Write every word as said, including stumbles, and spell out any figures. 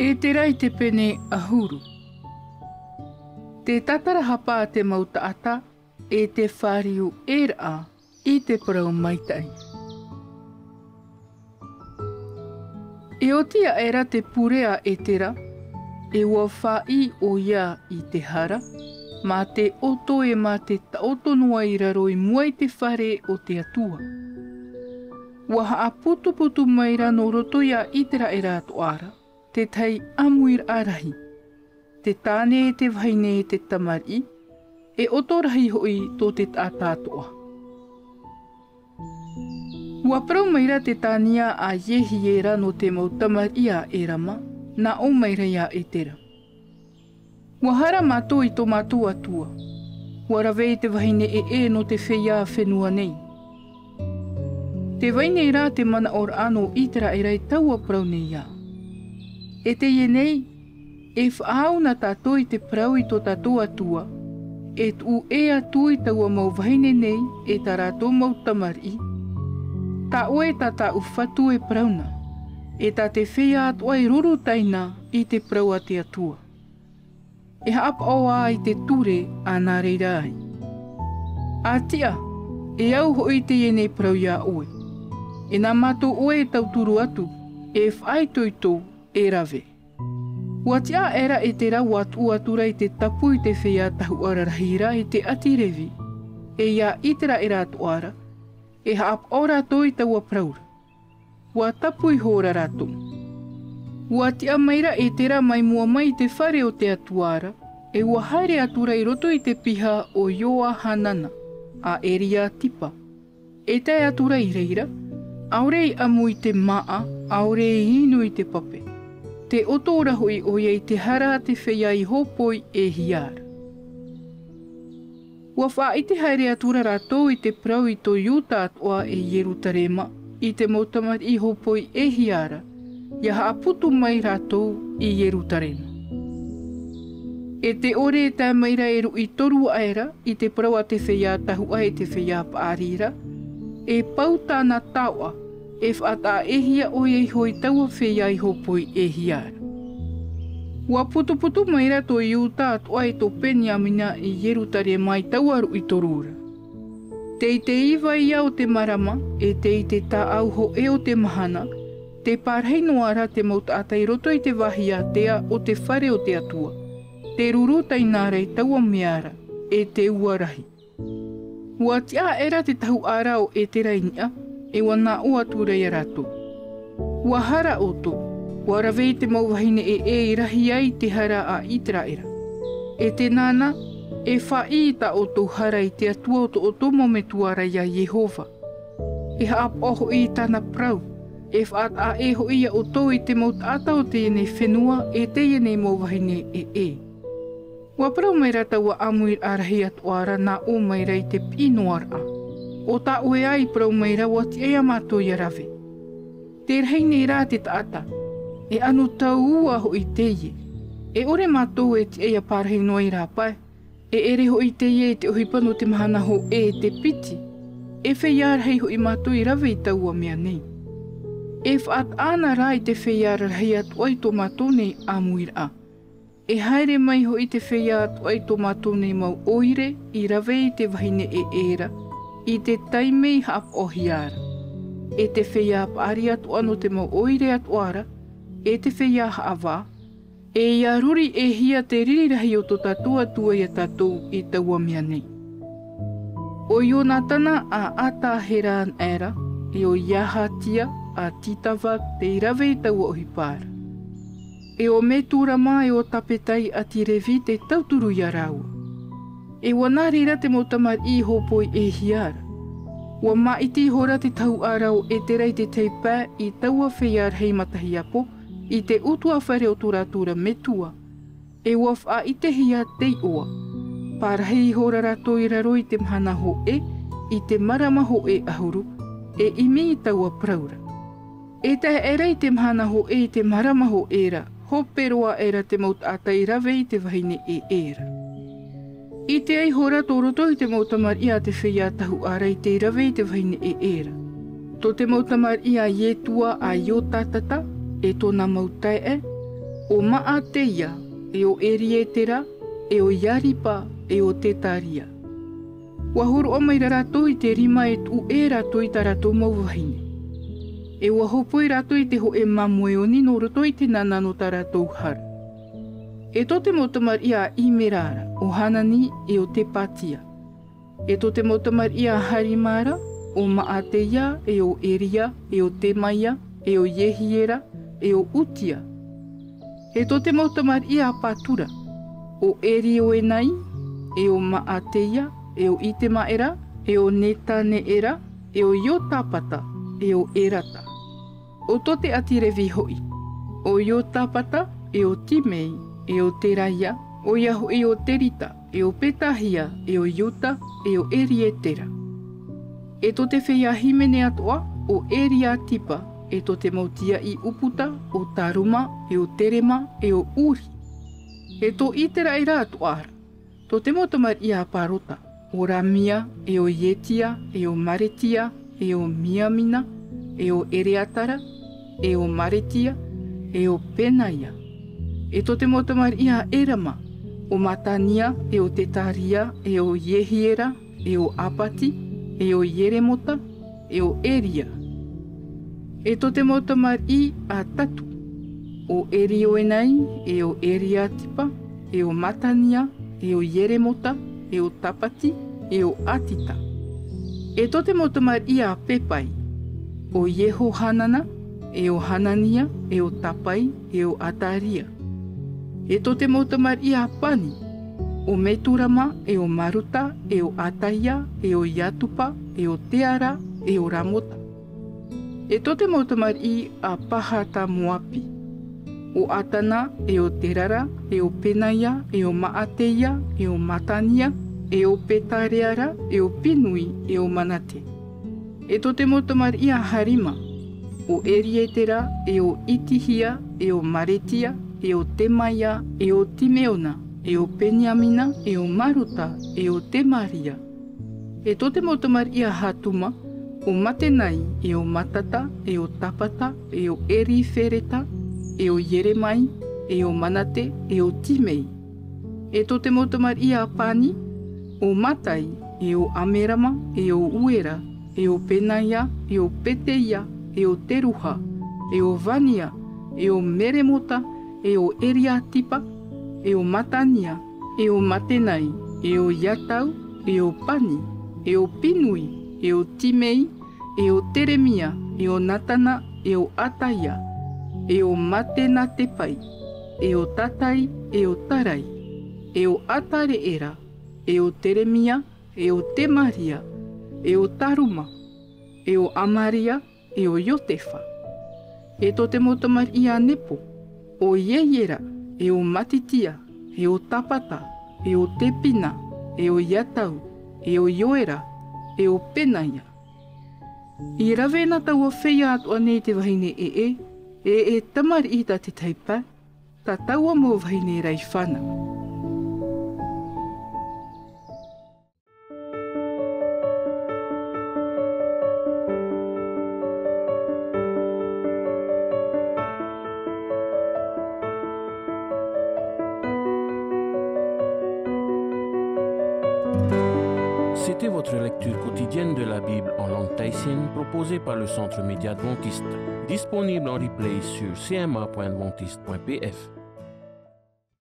Etera i te pene ʻahuru. Te tātarahapa a te mau taʻata, e te fāriu ʻē ra i te parau maitaʻi. E oti aʻera te pure a Etera, e ʻua faʻi ʻoia i te hara, mā te ʻoto e mā te taʻoto noa i raro i mua i te fare o te Atua. ʻUa haʻaputuputu mai ra nō roto ia Iteraera atoʻa ra, te tahi ʻāmuiraʻa rahi, te tāne e te vahine e te tamariʻi, e ʻoto rahi hoʻi tō te taʻata atoʻa. ʻUa parau mai ra te tānia a Iehiera nō te mau tamariʻi a Erama, nā ʻō mai ra ia Etera. ʻUa hara mātou i tō mātou Atua. ʻUa rave i te vahine ʻē nō te feiā fenua nei. Tē vai nei rā te manaʻoraʻa nō Iteraera i taua parau nei ā. E teie nei, e faʻaau na tātou i te parau i tō tātou Atua, e tuʻu ʻē atu i taua mau vahine nei e tā rātou mau tamariʻi, tā ʻoe tā tāʻu Fatu e parau na, e tā te feiā atoʻa e ruru taina i te parau a te Atua. E haʻapaʻo ā i te ture a nā reira ai. A tiʻa, e au hoʻi teie nei parau iā ʻoe. E nā mātou ʻoe e tauturu atu, e faʻaitoito, e rave. ʻUa tiʻa aʻera Etera ʻua tuʻu atu ra i te tapu i te feiā tahuʻa rarahi ra i te ʻāti Revi, e ia Iteraera atoʻa ra, e haʻapaʻo rātou i taua parau ra. ʻUa tapu ihora rātou. ʻUa tiʻa mai ra Etera mai mua mai i te fare o te Atua ra, e ʻua haere atu ra i roto i te piha o Ioahanana, a Eriatipa. E tae atu ra i reira, ʻaore i ʻamu i te māʻa, ʻaore i inu i te pape. Tē ʻoto ra hoʻi ʻoia i te hara a te feiā i hōpoi ʻē hia ra. ʻUa faʻaʻite haere atu ra rātou i te parau i tō Iuta atoʻa e Ierutarema, i te mau tamariʻi hōpoi ʻē hia ra, ʻia haʻaputu mai rātou i Ierutarema. E te ʻore e tae mai ra e ruʻi toru aʻera, i te parau a te feiā tahuʻa e te feiā paʻari ra, e pau tāna taoʻa, e faʻataʻa ʻē hia ʻoia iho i taua feiā i hōpoi ʻē hia ra. ʻUa putuputu mai ra tō Iuta atoʻa e tō Peniamina i Ierutarema i taua ruʻi toru ra. Tei te iva ia o te marama, e tei te tāʻau hōʻē o te mahana, tē pārahi noa ra te mau taʻata i roto i te vāhi ātea o te fare o te Atua, tē ruru taina ra i taua mea ra, e te ua rahi. ʻUa tiʻa aʻera te tahuʻa ra o Etera i niʻa, e ʻua nā ʻō atu ra ia rātou. ʻUa hara ʻoutou, ʻua rave i te mau vahine ʻē e rahi ai i te hara a Iteraera. E tēnā na, e faʻi i tā ʻoutou hara i te Atua o tō ʻoutou mau metua ra ia Iehova. E haʻapaʻo hoʻi i tāna parau, e faʻataʻa ʻē hoʻi ia ʻoutou i te mau taʻata o teie nei fenua, e teie nei mau vahine ʻē. ʻUa parau mai ra taua ʻāmuiraʻa rahi atoʻa ra nā ʻō mai ra i te piʻi noa ra. ʻO tā ʻoe ā i parau mai ra ʻua tiʻa ia mātou ʻia rave. Tē rahi nei rā te taʻata, e ʻano tauʻa hoʻi teie. E ʻore mātou e tiʻa ʻia pārahi noa i rāpae, e ʻere hoʻi teie i te ʻohipa nō te mahana hōʻē e te piti. E feiā rahi hoʻi mātou i rave i taua mea nei. E faʻataʻa na rā i te feiā rarahi atoʻa i tō mātou nei ʻāmuiraʻa. E haere mai hoʻi te feiā atoʻa i tō mātou nei mau ʻoire i rave i te vahine ʻē ra, i te taime i haʻapaʻohia ra. E te feiā paʻari atoʻa nō te mau ʻoire atoʻa ra, e te feiā haʻavā, e ʻia ruri ʻē hia te riri rahi o tō tātou Atua ia tātou i taua mea nei. ʻO Ionatana a Atahera anaʻe ra, e ʻo Iahatia a Titava tei rave i taua ʻohipa ra. E ʻo Meturama e ʻo Tapetai a ʻāti Revi tei tauturu ia rāua. E ʻua nā reira te mau tamariʻi i hōpoi ʻē hia ra. ʻUa māʻiti ihora te tahuʻa ra o Etera i te tahi pae i taua feiā rahi matahiapo, i te ʻutuāfare o tō rātou ra metua. E ʻua faʻaʻitehia te iʻoa. Pārahi ihora rātou i raro i te mahana hōʻē, i te marama hōʻē ʻahuru, e ʻimi i taua parau ra. E tae aʻera i te mahana hōʻē i te marama hōʻē ra, hope roa aʻera te mau taʻata i rave i te vahine ʻē ra. I te ai ihora tō roto i te mau tamariʻi a te feiā tahuʻa ra i te rave i te vahine ʻē ra. Tō te mau tamariʻi a Ietua a Iotatata, e tōna mau taeaʻe, ʻo Maʻateia, e ʻo Erietera, e ʻo Iaripa, e ʻo Tetaria. ʻUa hōroʻa mai ra rātou i te rima e tuʻu ʻē rātou i tā rātou mau vahine. E ʻua hōpoi rātou i te hōʻē māmoe oni nō roto i te nana nō tā rātou hara. E tō te mau tamariʻi a Imera ra, ʻo Hanani, e ʻo Tepatia. E tō te mau tamariʻi a Harima ra, ʻo Maʻateia, e ʻo Eria, e ʻo Temaia, e ʻo Iehiera, e ʻo Utia. E tō te mau tamariʻi a Patura, ʻo Erioenai, e ʻo Maʻateia, e ʻo Itemaera, e ʻo Netaneera, e ʻo Iotapata, e ʻo Erata. ʻO tō te ʻāti Revi hoʻi, ʻo Iotapata, e ʻo Timei, e ʻo Teraia, ʻoia hoʻi ʻo Terita, e ʻo Petahia, e ʻo Iuta, e ʻo Erietera. E tō te feiā hīmene atoʻa, ʻo Eriatipa, e tō te mau tiaʻi ʻūputa, ʻo Taruma, e ʻo Terema, e ʻo Uri. E tō Iteraera atoʻa ra, tō te mau tamariʻi a Parota, ʻo Ramia, e ʻo Ietia, e ʻo Maretia, e ʻo Miamina, e ʻo Ereatara, e ʻo Maretia, e ʻo Penaia. E tō te mau tamariʻi a Erama, ʻo Matania, e ʻo Tetaria, e ʻo Iehiera, e ʻo Apati, e ʻo Ieremota, e ʻo Eria. E tō te mau tamariʻi a Tatu, ʻo Erioenai, e ʻo Eriatipa, e ʻo Matania, e ʻo Ieremota, e ʻo Tapati, e ʻo Atita. E tō te mau tamariʻi a Pepai, ʻo Iehohanana, e ʻo Hanania, e ʻo Tapai, e ʻo Ataria. E tō te mau tamariʻi a Pani, ʻo Meturama, e ʻo Maruta, e ʻo Ataia, e ʻo Iatupa, e ʻo Teara, e ʻo Ramota. E tō te mau tamariʻi a Pahata-moapi, ʻo Atana, e ʻo Terara, e ʻo Penaia, e ʻo Maʻateia, e ʻo Matania, e ʻo Petareara, e ʻo Pinui, e ʻo Manate. E tō te mau tamariʻi a Harima, ʻo Erietera, e ʻo Itihia, e ʻo Maretia, e ʻo Temaia, e ʻo Timeona, e ʻo Peniamina, e ʻo Maruta, e ʻo Temaria. E tō te mau tamariʻi a Hatuma, ʻo Matenai, e ʻo Matata, e ʻo Tapata, e ʻo Erifereta, e ʻo Ieremai, e ʻo Manate, e ʻo Timei. E tō te mau tamariʻi a Pani, ʻo Matai, e ʻo Amerama, e ʻo Uera, e ʻo Penaia, e ʻo Peteia, e ʻo Teruha, e ʻo Vania, e ʻo Meremota, e ʻo Eriatipa, e ʻo Matania, e ʻo Matenai, e ʻo Iatau, e ʻo Pani, e ʻo Pinui, e ʻo Timei, e ʻo Teremia, e ʻo Natana, e ʻo Ataia, e ʻo Matenatepai, e ʻo Tatai, e ʻo Tarai, e ʻo Atareera, e ʻo Teremia, e ʻo Temaria, e ʻo Taruma, e ʻo Amaria, e ʻo Iotefa. E tō te mau tamariʻi a Nepo, ʻo Ieiera, e ʻo Matitia, e ʻo Tapata, e ʻo Tepina, e ʻo Iatau, e ʻo Ioera, e ʻo Penaia. I rave na taua feiā atoʻa nei i te vahine ʻē, e, e tamariʻi tā te tahi pae, tā taua mau vahine raiʻi fānau. C'était votre lecture quotidienne de la Bible en langue tahitienne proposée par le Centre Média Adventiste, disponible en replay sur C M A point adventiste point P F.